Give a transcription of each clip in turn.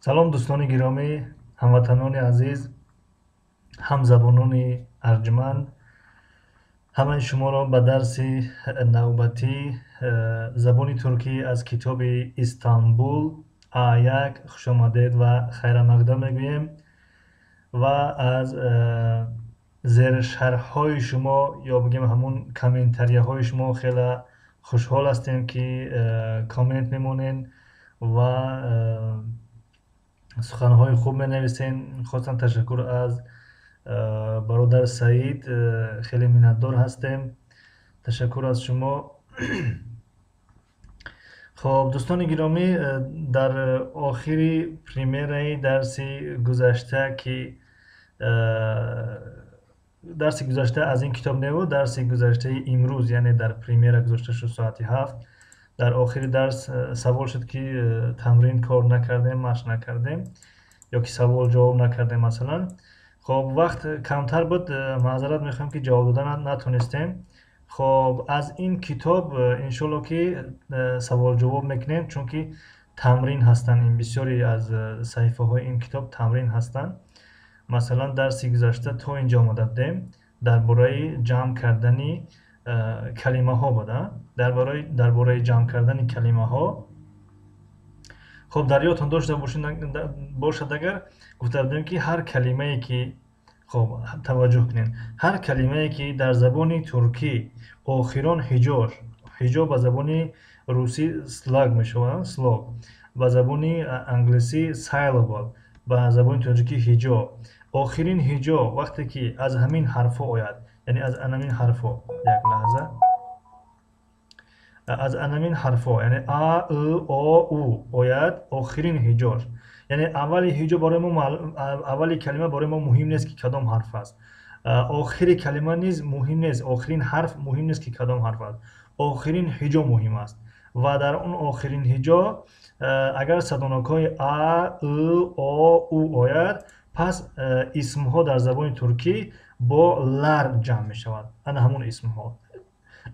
Салом, дӯстони гиромӣ, ҳамватанони азиз, ҳамзабонони арҷманд. Ҳамаи шуморо ба дарси навбатии забони туркӣ аз китоби Истанбул А1 хушомадед ва хайрамақдам мегӯем ва аз зершарҳҳои шумо ё бигем ҳамун комментарияҳои шумо хеле хушҳол ҳастем, ки коммент мемонед ва суханҳои хуб менависен. Хостам ташаккур аз бародар Саид, хеле миннатдор ҳастем. Ташаккур аз шумо. Хоб, дӯстони гиромӣ, дар охири примераи дарси гузашта, ки дарси гузашта аз ин китоб небуд, дарси гузаштаи имрӯз, яъне дар примера гузошта шуд соати 7, дар охири дарс савол шуд, ки тамрин кор накардем, машқ накардем ё ки савол ҷавоб накардем масалан. Хоб, вақт камтар буд, маъзарат мехоҳем, ки ҷавоб дода натонистем. Хоб, аз ин китоб иншоалло ки савол ҷавоб мекунем, чунки тамрин ҳастанд, ин бисёре аз саҳифаҳои ин китоб тамрин ҳастанд. Масалан, дарси гузашта то инҷо омада будем, дар бораи ҷамъ кардани калимаҳо буд, дар бораи ҷамъ кардани калимаҳо. Хоб, дар ёдтон дошта бошад, агар гуфта будем, ки ҳар калимае ки, хоб, таваҷҷӯҳ кунед, ҳар калимае ки дар забони туркӣ охирон ҳиҷош, ҳиҷо ба забони русӣ слог мешавад, слог, ба забони англисӣ syllable, ба забони тоҷикӣ ҳиҷо, охирин ҳиҷо вақте ки аз ҳамин ҳарфҳо ояд, яъне аз анамин ҳарфҳо, як лаҳза, аз анамин ҳарфҳо, яъне а, ы, о, у ояд, охирин ҳиҷош, яъне аввали ҳиҷо барои мо, аввали калима барои мо муҳим нест, ки кадом ҳарф аст, охири калима низ муҳим нест, охирин ҳарф муҳим нест, ки кадом ҳарф аст, охирин ҳиҷо муҳим аст. Ва дар он охирин ҳиҷо агар садонокҳои а, ы, о, у ояд, пас исмҳо дар забони туркӣ бо лар ҷамъ мешавад, ана ҳамон исмҳо.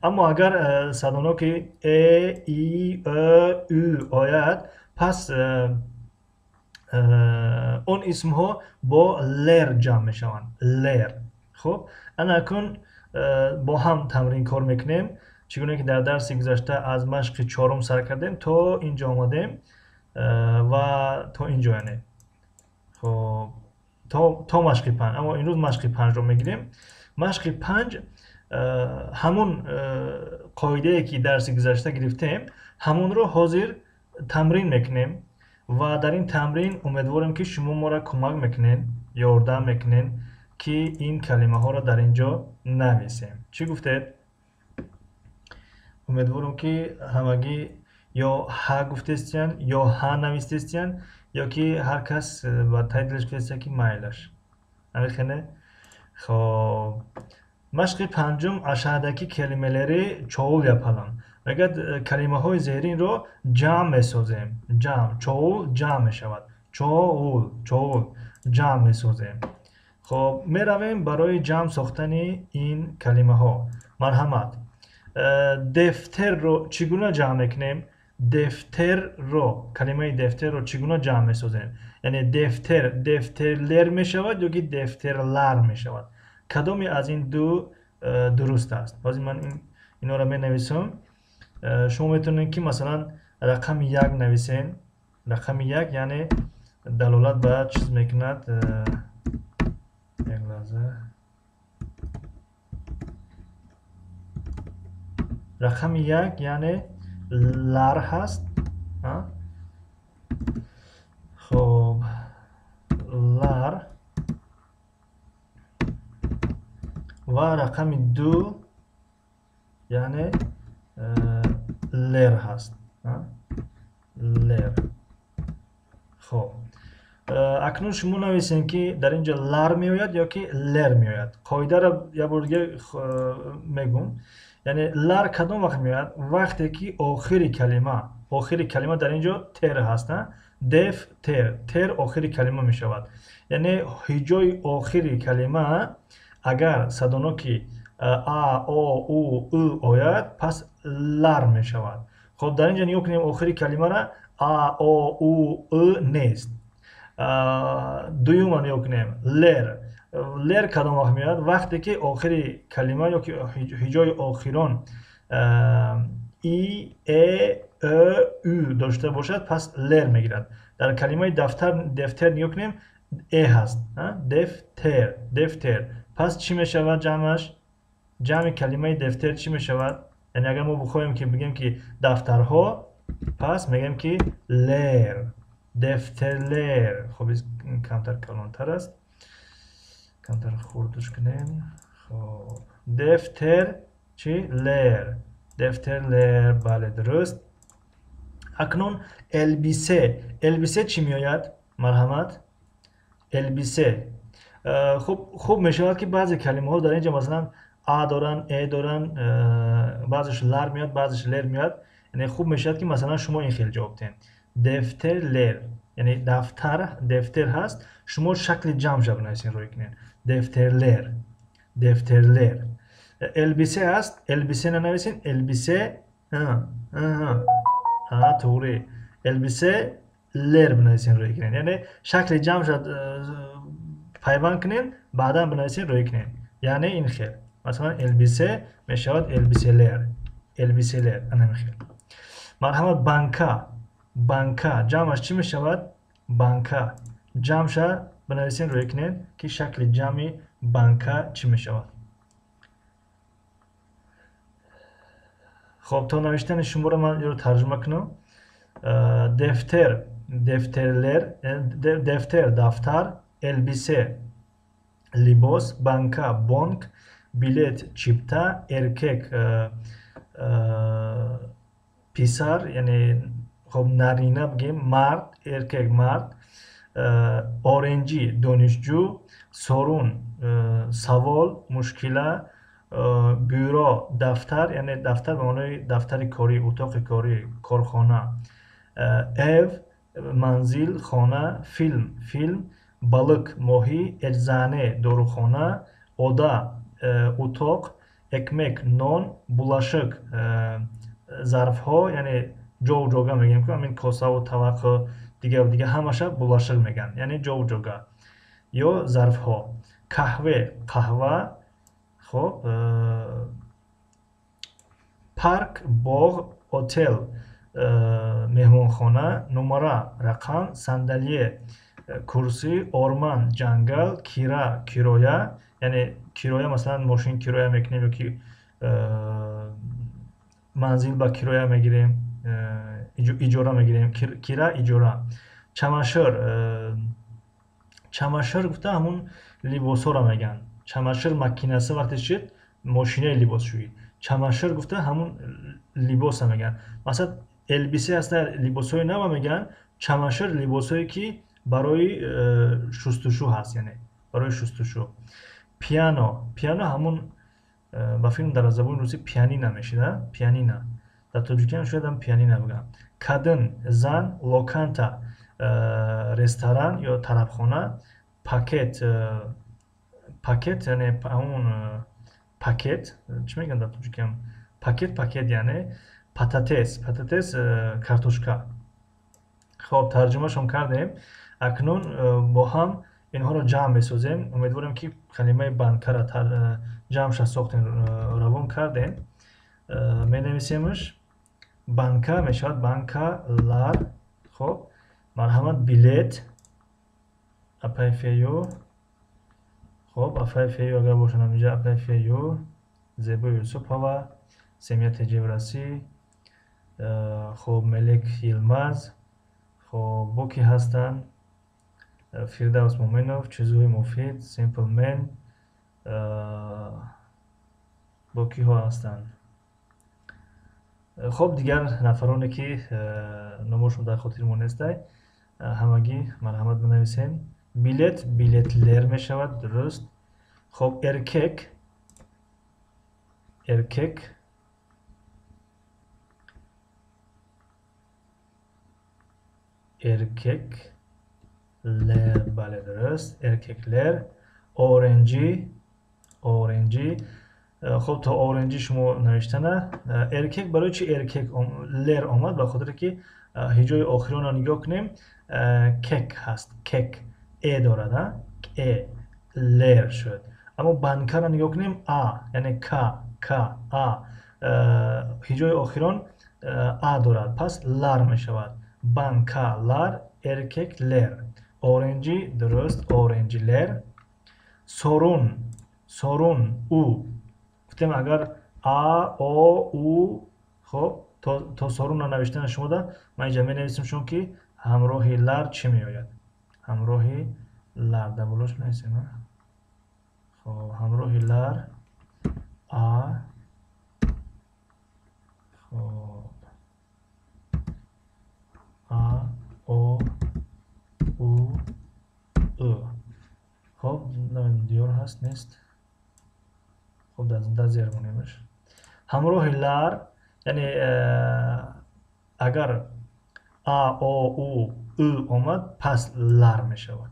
Аммо агар садоноки э, и, ө, ü ояд, пас он исмҳо бо лер ҷамъ мешаванд, лер. Хуб, ана акнун бо ҳам тамрин кор мекунем. Чӣ гуна ки дар дарси гузашта аз машқи чорум сар кардем, то инҷо омадем ва то инҷо, яъне хоб, то машқи 5. Аммо имрӯз машқи 5-ро мегирем. Машқи 5 ҳамун қоидае ки дарси гузашта гирифтем, ҳамонро ҳозир тамрин мекунем ва дар ин тамрин умедворем, ки шумо моро кӯмак мекунед, ёрдам мекунед, ки ин калимаҳоро дар ин ҷо нависем. Чӣ гуфтед? Умедворам, ки ҳамагӣ ё ҳа гуфтестиянд, ё ҳа навистестиянд, ё ки ҳар кас ба таи дилаш гуфтестиянд, ки майлаш. Ҳамихене? Хоб, машқи панҷум: aşağıdaki kelimeleri çoğul yapalım. Мегӯяд, калимаҳои зеринро ҷамъ месозем. Ҷамъ, çoğul ҷамъ мешавад, çoğul, çoğul ҷамъ месозем. Хоб, меравем барои ҷамъ сохтани ин калимаҳо. Марҳамат, defterро чӣ гуна ҷамъ мекунем? Defterро, калимаи defterро чӣ гуна ҷамъ месозем? Яъне defter defterler мешавад ё ки defterlar мешавад? Кадоме аз ин ду дуруст аст? Ҳозир ман инҳоро менависам. Шумо метавонед, ки масалан рақами 1 нависен. Рақами 1 яъне далолат ба чиз мекунад. Як лаҳза, рақами 1 яъне лар ҳаст. Хоб, лар, ва рақами 2 яъне лер ҳаст, лер. Хоб, акнун шумо нависем, ки дар ин ҷо лар меояд ё ки лер меояд. Қоидаро як бор дига мегӯм. Яъне лар кадом вақт меояд? Вақте ки охири калима, охири калима дар ин ҷо тер ҳаст, def ter, ter охири калима мешавад. Яъне ҳиҷои охири калима агар садоноки а, о, у, ы ояд, пас лар мешавад. Хоб, дар ин ҷо нигоҳ кунем, охири калимара а, о, у, ы нест. Дуюма нигоҳ кунем. Лер. Лер кадом вақт меояд? Вақте ки охири калима ё ки ҳиҷои охирон и, э, ө, ю дошта бошад, пас лер мегирад. Дар калимаи дафтар, дефтер нигоҳ кунем, э ҳаст. Дефтер, дефтер. Пас чӣ мешавад ҷамъаш? Ҷамъи калимаи дефтер чӣ мешавад? Яъне агар мо бихоҳем ки бигем ки дафтарҳо, пас мегӯем ки лер, дефтерлер. Хоб, камтар калонтар аст, камтар хурдш кунем. Хоб, дефтер чӣ? Лер, дефтерлер. Бале, дуруст. Акнун элбисе. Элбисе чӣ меояд? Марҳамат. Элбисе. Хуб, хуб мешавад ки баъзе калимаҳо дар инҷа масалан а доранд, э доранд, баъзеш лар меояд, баъзеш лер меояд. Яъне хуб мешавад ки масалан шумо ин хел ҷавоб диҳед. Дефтер лер, яъне дафтар, дефтер ҳаст, шумо шакли ҷамъша бинависед, рӯй кунед. Дефтерлер, дефтерлер. Элбисе ҳаст, элбисе нанависед, элбисе, туғри, элбисе лер бинависед, рӯй кунед. Яъне шакли ҷамъша пайванд кунед, баъдан бинависед, рӯй кунед. Яъне ин хел. Масалан элбисе мешавад элбиселер, элбиселер, ана хел. Марҳамат, банка. Банка ҷамъаш чӣ мешавад? Банка ҷамъша бинависед, рӯй кунед ки шакли ҷамъи банка чӣ мешавад. Хоб, то навиштани шуморо ман инро тарҷума кунам. Дефтер, дефтерлер, дефтер дафтар, элбисе либос, банка бонк, билет чипта, эркек писар, яъне хоб нарина бигем, мард, эркек мард, оренҷӣ донишҷӯ, сорун савол, мушкила, бюро дафтар, яъне дафтар ба маънои дафтари корӣ, утоқи корӣ, корхона, эв манзил, хона, филм, филм, балык моҳӣ, эҷзане дорухона, ода утоқ, экмек нон, булашык зарфҳо, яъне ҷову ҷога мегӯем ки ҳамин косаву таваққу дигару дигар ҳамаша булашык мегӯянд, яъне ҷову ҷога ё зарфҳо. Каҳве қаҳва, хоб, парк боғ, отел меҳмонхона, нумара рақам, сандалие курсӣ, орман ҷангал, кира кироя, яъне кироя масалан мошин кироя мекунем ё ки манзил ба кироя мегирем, иҷора мегирем, кира иҷора. Чамашир, чамашир гуфта ҳамун либосҳоро мегӯянд. Чамашир макинасы вақте шид мошинаи либосшӯӣ. Чамашир гуфта ҳамун либоса мегӯянд. Масалан элбисе ҳаста либосҳои нава мегӯянд, чамашир либосҳое ки барои шустушӯ ҳаст, яъне барои шустушӯ. Пиано, пиано ҳамун ба филм дар забони русӣ пианина мешида, пианина. Дар тоҷикӣ ҳам шояд ҳам пианина бигӯям. Кадын зан, локанта ресторан ё тарабхона, пакет, пакет яъне ҳамун пакет, чӣ мегӯянд дар тоҷикӣ ҳам? Пакет, пакет яъне пататес, пататес картошка. Хоб, тарҷумашон кардем. Акнун бо ҳам инҳоро ҷамъ месозем. Умедворем ки калимаи банкаро ҷамъша сохтем, равон кардем. Менависемш. Банка мешавад банкалар. Хоб, марҳамат, билет апай фею. Хоб, апай фею агар бошанд ҳаминҷа апай фею, Зебо Юсупова, Семия Теҷеврасӣ, хоб, Мелек Йилмаз, хоб, бо ки ҳастанд? Фирдавс Муъминов, Чизуи Муфид, Simple Man, бо киҳо ҳастанд? Хоб, дигар нафароне ки номошон дар хотири мо нестай, ҳамагӣ марҳамат бинависем. Билет, билетлер мешавад, дуруст. Хоб, эркек, эркек, эркек лер, бале, дуруст, эркеклер. Оренҷӣ, оренҷӣ, Хуб, то оринҷӣ шумо навиштана. Erkek барои чи erkek лер омад? Ба хотире ки ҳиҷои охиронро нигоҳ кунем, кек ҳаст, кек э дорад, э лер шуд. Аммо банкаро нигоҳ кунем, а, яъне к, к, а, ҳиҷои охирон а дорад, пас лар мешавад. Банкалар, erkeklер. Оринҷӣ дуруст, оринҷилер. Sorun, sorun, у. Гуфтем агар а, о, у, хоб, то сорунро навиштана шумода ман инҷа менависам, чунки ҳамроҳи лар чӣ меояд? Ҳамроҳи лар дар болош менависем. Хоб, ҳамроҳи лар а, хоб, а, о, у, ӯ. Хоб, диёр ҳаст, нест? Хоб, дар зер монемаш. Ҳамроҳи лар, яъне агар а, о, у, ӯ омад, пас лар мешавад.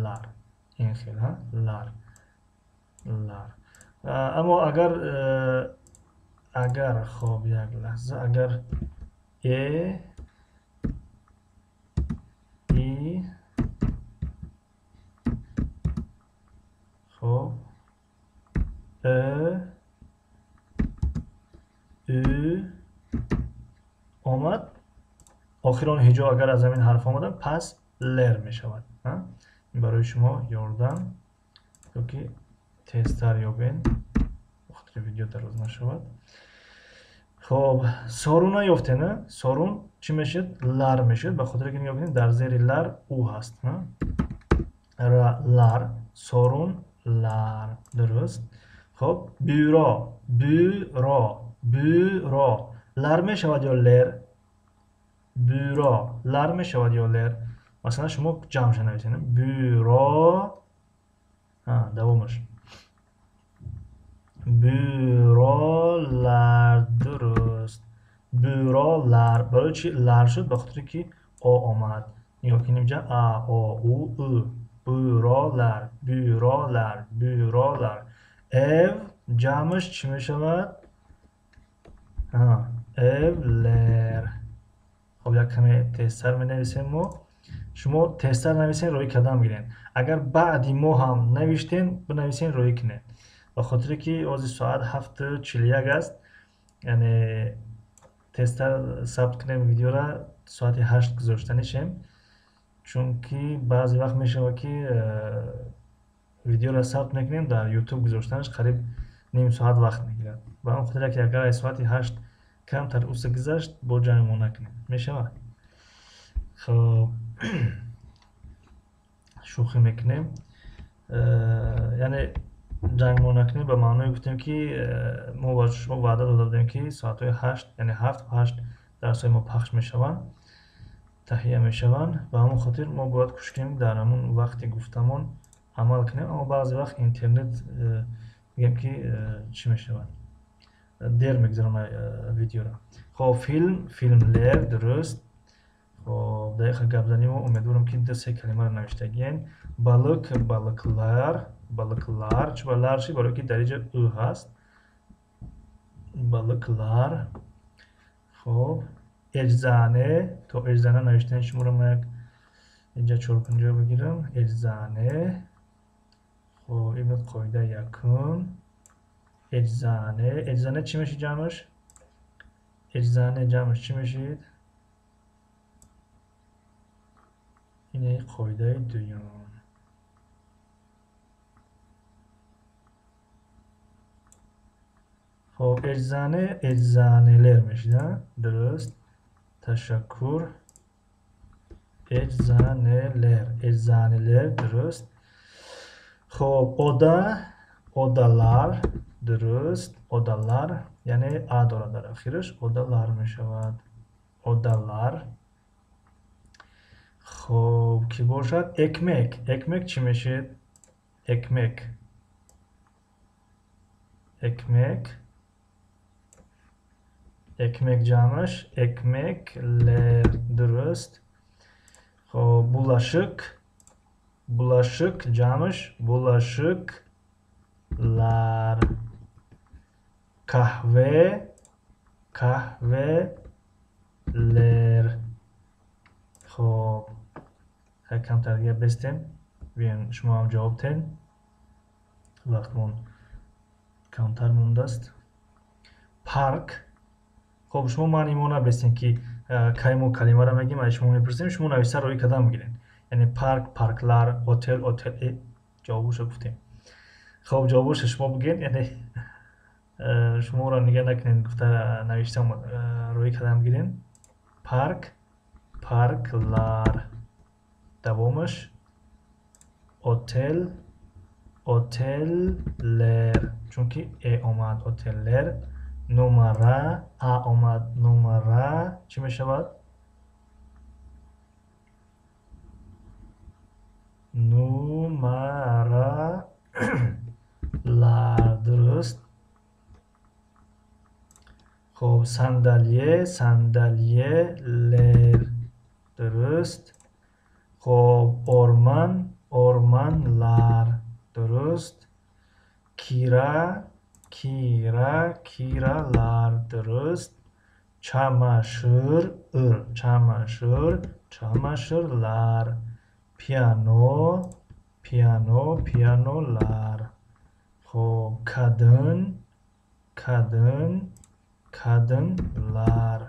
Лар. Ин хел, ҳа? Лар. Лар. Аммо агар, хоб, як лаҳза, агар э, и, хоб, э, ӯ омад, охирон ҳиҷо агар аз ҳамин ҳарф омада, пас лер мешавад. Ин барои шумо ёрдам, то ки тезтар ёбед, бохотири видео дароз нашавад. Хоб, соруна ёфтем, сорун чӣ мешуд? Лар мешуд, ба хотире ки нигоҳ кунед, дар зери лар у ҳаст. Лар, сорун, лар. Дуруст. Хоб, бюро, бюро, бюро. Лар мешавад ё лер? Бюро лар мешавад ё лер? Масалан, шумо ҷамъша нависед. Бюро, давомаш. Бюролар, дуруст. Бюролар. Барои чи лар шуд? Ба хотире ки о омад. Нигоҳ кунем инҷа а, о, у, ӯ. Бюролар, бюролар, бюролар. Эв ҷамъш чӣ мешавад? Эвлер. Хоб, як каме тезтар менависем мо. Шумо тезтар нависен, рӯй кадам гирен. Агар баъди мо ҳам навиштен, бинависен, рӯй кунед. Ба хотире ки ҳозир соат 7:41 аст, яъне тезтар сабт кунем видеора, соати 8 гузоштанишем, чунки баъзе вақт мешавад ки видеоро сабт мекунем, дар YouTube гузоштанаш қариб ним соат вақт мегирад. Ба ҳамон хотире ки агар аз соати 8 камтар уса гузашт, бо ҷамъ накунем. Мешавад? Хоб, шӯхӣ мекунем. Яъне ҷангмо накунем ба маъное гуфтем ки мо ба шумо ваъда дода будем ки соатҳои 8, яъне 7 8 дарсҳои мо пахш мешаванд, таҳия мешаванд. Ба ҳамон хотир мо бояд кӯшиш кунем дар ҳамон вақти гуфтамон амал кунем, аммо баъзе вақт интернет мегӯем ки чӣ мешавад, дер мегузаронад видеоро. Хоб, филм, филмлер, дуруст. Хоб, дақиқа гап занем, умедворам ки ду се калимаро навиштагиен. Балык, балыклар, балыклар. Чӣ ба лар шид? Барои ки дар инҷа ӯ ҳаст. Балыклар. Хоб, eczacı, то eczacı навиштани шуморо ман як инҷа чоркунҷо бигирам. Eczacı. Хоб, ин буд қоидаи якум. Eczacı. Eczacı чӣ мешид ҷамъаш? Eczacı ҷамъаш чӣ мешид? Ин қоидаи дуюм. Хоб, eczacı, eczaneler мешид, дуруст. Ташаккур. Eczaneler, eczaneler, дуруст. Хоб, oda, odalar, дуруст. Odalar, яъне а дорад дар охираш, odalar мешавад. Odalar. Хоб, кӣ бошад? Ekmek. Ekmek чӣ мешид? Ekmek. Ekmek. Ekmek ҷамъаш ekmekler, дуруст. Хоб, bulaşık. Bulaşık ҷамъаш bulaşıklar. Kahve, kahveler. Хоб, камтар дига бестем, биён, шумо ҳам ҷавоб тен, вақтмон камтар мондааст. Парк. Хоб, шумо маъни мо набестем, ки кай мо калимаро мегӯем, аз шумо мепурсем, шумо нависта роӣ кардан мегиред. Яъне парк, parklar, отел, otel. Ҷавобошо гуфтем. Хоб, ҷавобошо шумо бигӯед, яъне шуморо нигаҳ накунед, гуфта навишта роӣ кардан бигирем. Парк, parklar. Давомаш отел, oteller, чунки э омад, oteller. Numara, а омад, numara чӣ мешавад? Numaralar, дуруст. Хоб, sandalye, sandalyeler, дуруст. Хоб, orman, ormanlar, дуруст. Kira, kira, kiralar, дуруст. Çamaşır, ır, çamaşır, çamaşırlar. Piyano, piyano, piyanolar. Хоб, kadın, kadın, kadınlar.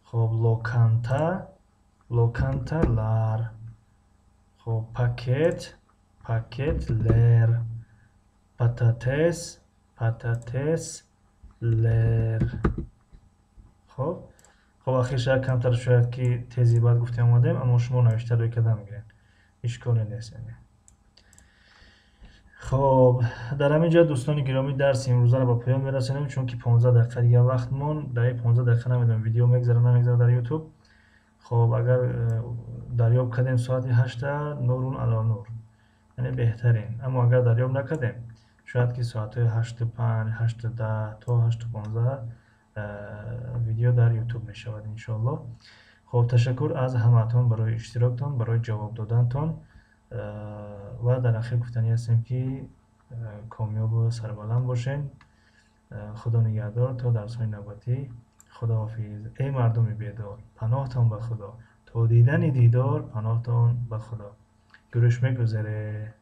Хоб, lokanta, lokantalar. Хоб, paket, paketler. Patates, patatesler. Хоб, хоб, ахир шояд камтар, шояд ки тези баъд гуфтем омадем, аммо шумо навишта рӯй кардан мегиред, ишколе нест яъне. Хоб, дар ҳамин ҷо, дӯстони гиромӣ, дарси имрӯзаро ба поён мерасонем, чунки 15 дақиқа дига вақт монд. Дар ин 15 дақиқа намедонам, видео мегзара, намегзара дар ютуб. Хоб, агар дарёб кардем соати 8-та, нурун ало нур, яъне беҳтарин. Аммо агар дарёб накардем, шояд ки соатҳои 8:05, 8:10 то 8:15 видео дар ютуб мешавад, иншоаллоҳ. Хоб, ташаккур аз ҳамаатон барои иштироктон, барои ҷавоб додантон ва дар ахир гуфтанӣ ҳастем, ки комёбу сарбаланд бошед. Худо нигаҳдор то дарсҳои навбатӣ. Худоҳофиз. Эй мардуми бедор, паноҳтон ба Худо, то дидани дидор, паноҳтон ба Худо. Görüşmek üzere.